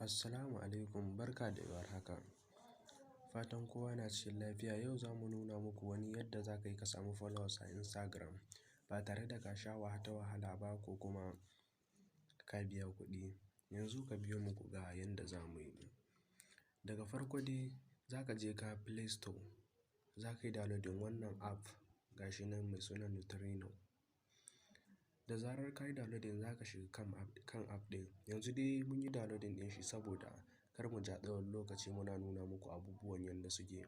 Assalamu alaikum, barka da warhaka. Fatan kowa na cikin lafiya. Yau za mu nuna muku wani yadda za ka yi ka samu followers a Instagram ba tare da ka sha wata wahala ba ko kuma ka biya kuɗi. Yanzu ka biyo mu ku ga yanda za mu yi. Daga farko dai za ka je ka Play Store, za ka yi downloading wannan app gashi nan mai suna Neutrino. Da zarar ka yi downloading za ka shiga kan app ɗin. Yanzu dai mun yi downloading ɗin shi saboda kar mu ja tsawon lokaci muna nuna muku abubuwan yanda suke.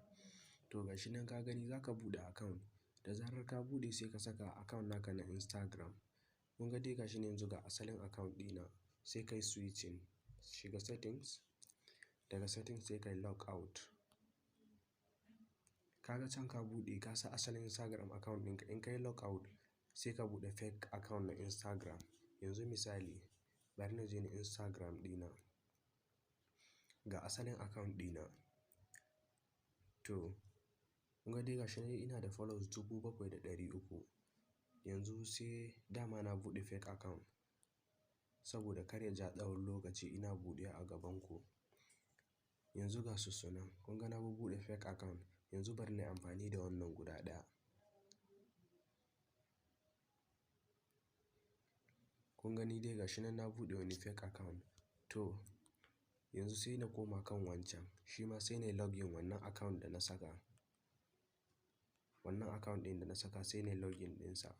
To gashi nan ka gani za ka buɗe account. Da zarar ka buɗe sai ka saka account naka na Instagram. Kun ga dai gashi nan yanzu ga asalin account ɗina. Sai ka yi switching, shiga settings. Daga settings sai ka yi log out. Ka ga can ka buɗe ka sa asalin Instagram account ɗinka. In ka yi log out sai ka buɗe fake account na Instagram. Yanzu misali bari na je ni Instagram ɗina. Ga asalin account ɗina. To kun ga dai gashi nan ina da followers 7,300. Yanzu sai dama na buɗe fake account saboda kar ya ja tsawon lokaci ina buɗe a gabanku. Yanzu ga su sunan. Kun ga na buɗe fake account. Yanzu bari na yi amfani da wannan guda ɗaya. Kun gani dai gashi nan na buɗe wani fake account. To yanzu sai na koma kan wancan. Shi ma sai na yi login wannan account da na saka. Wannan account ɗin da na saka sai na yi login ɗinsa.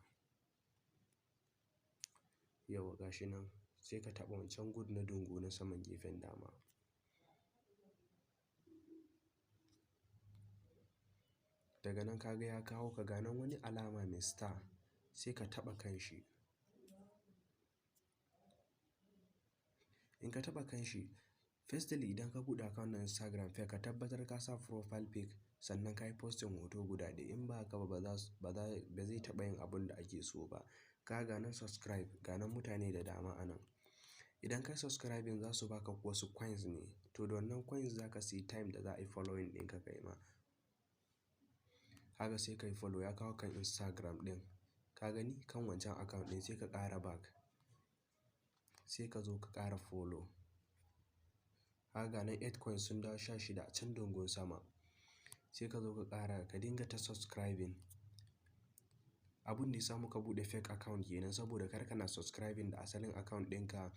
Yauwa gashi nan sai ka taɓa wancan good na dungu na saman gefen dama. Daga nan ka ga ya kawo ka ganan wani alama mai star sai ka taɓa kan shi. In ka taɓa kan shi, firstly idan ka buɗe account na Instagram fake ka tabbatar ka sa profile pic sannan ka yi posting hoto guda ɗaya. In ba haka ba ba zai taɓa yin abun da ake so ba. Ka ga nan subscribe, ga nan mutane da dama a nan. Idan ka yi subscribing za su baka wasu coins ne. To da wannan coins za ka sayi time da za a yi following ɗinka kai ma. Haka sai ka yi follow ya kawo kan Instagram ɗin. Ka gani kan wancan account ɗin sai ka ƙara back. Sai ka zo ka ƙara follow. Haka ga nan 8 coins sun dawo 16 a can dungun sama. Sai ka zo ka ƙara ka dinga ta subscribing. Abun da ya sa muka buɗe fake account kenan saboda kar kana subscribing da asalin account ɗinka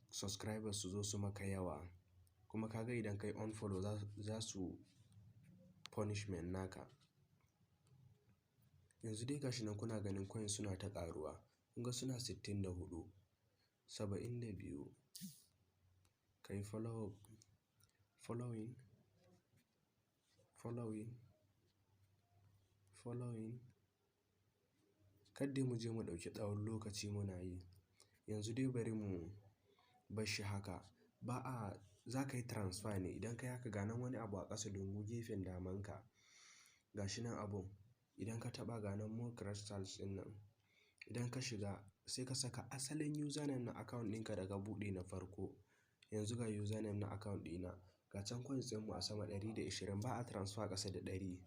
subscribers su zo su maka yawa. Kuma ka ga idan ka yi unfollow za su punishment naka. Yanzu dai gashi nan kuna ganin coins suna ta ƙaruwa. Kun ga suna 64, 72. Ka yi follow, following, following, following. Kadai mu je mu ɗauki tsawon lokaci muna yi. Yanzu dai bari mu bar shi haka. Ba a, za ka yi transfer ne idan ka yi haka ga nan wani abu a ƙasa dungu gefen damanka. Gashi nan abun. Idan ka taɓa ga nan more crystals ɗin nan. Idan ka shiga sai ka saka asalin username na account ɗinka da ka buɗe na farko. Yanzu ga username na account ɗina. Ga can coins ɗinmu a sama 120 ba a transfer ƙasa da 100.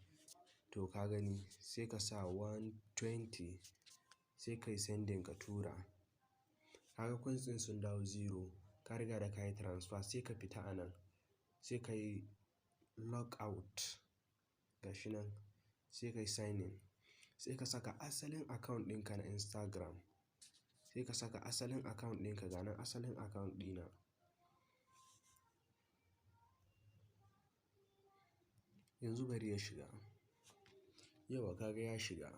To ka gani sai ka sa 120 sai ka yi sending ka tura. Kaga coins ɗin sun dawo zero. Ka riga da ka yi transfer sai ka fita a nan. Sai ka yi log out. Gashi nan sai ka yi sign in. Sai ka saka asalin account ɗinka na Instagram. Sai ka saka asalin account ɗinka ga nan asalin account ɗina. Yanzu bari ya shiga. Yauwa ka ga ya shiga.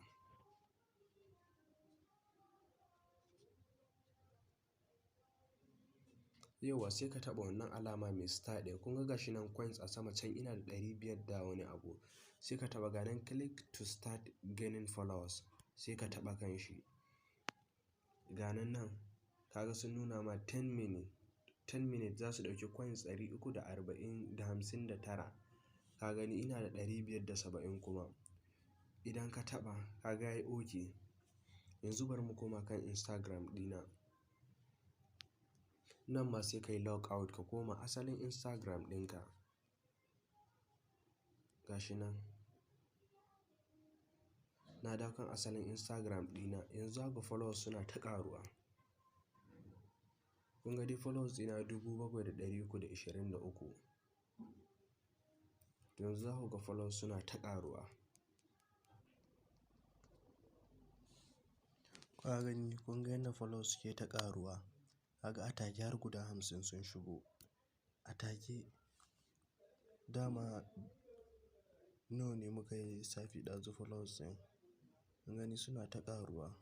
Yauwa sai ka taɓa wannan alama mai star ɗin. Kun ga gashi nan coins a sama can ina da 500 da wani abu. Sai ka taɓa ga nan click to start gaining followers. Sai ka taɓa kan shi. Ga nan nan ka ga sun nuna ma 10 minute, 10 minutes za su ɗauki coins ɗari uku da arba'in da hamsin da tara. Ka gani ina da 570 kuma. Idan ka taɓa ka ga yayi okay. Yanzu bari mu koma kan Instagram ɗina. Nan ma sai ka yi log out ka koma asalin Instagram ɗinka. Gashi nan. Na dawo kan asalin Instagram ɗina. Yanzu haka followers suna ta ƙaruwa. Kun ga dai followers ɗina 7,323. Yanzu za ku ga followers suna ta ƙaruwa. Ka gani, kun ga yadda followers suke ta ƙaruwa. Kaga a take har guda 50 sun shigo. A take. Dama nawa ne muka yi lissafi ɗazu followers ɗin. Kun gani suna ta ƙaruwa.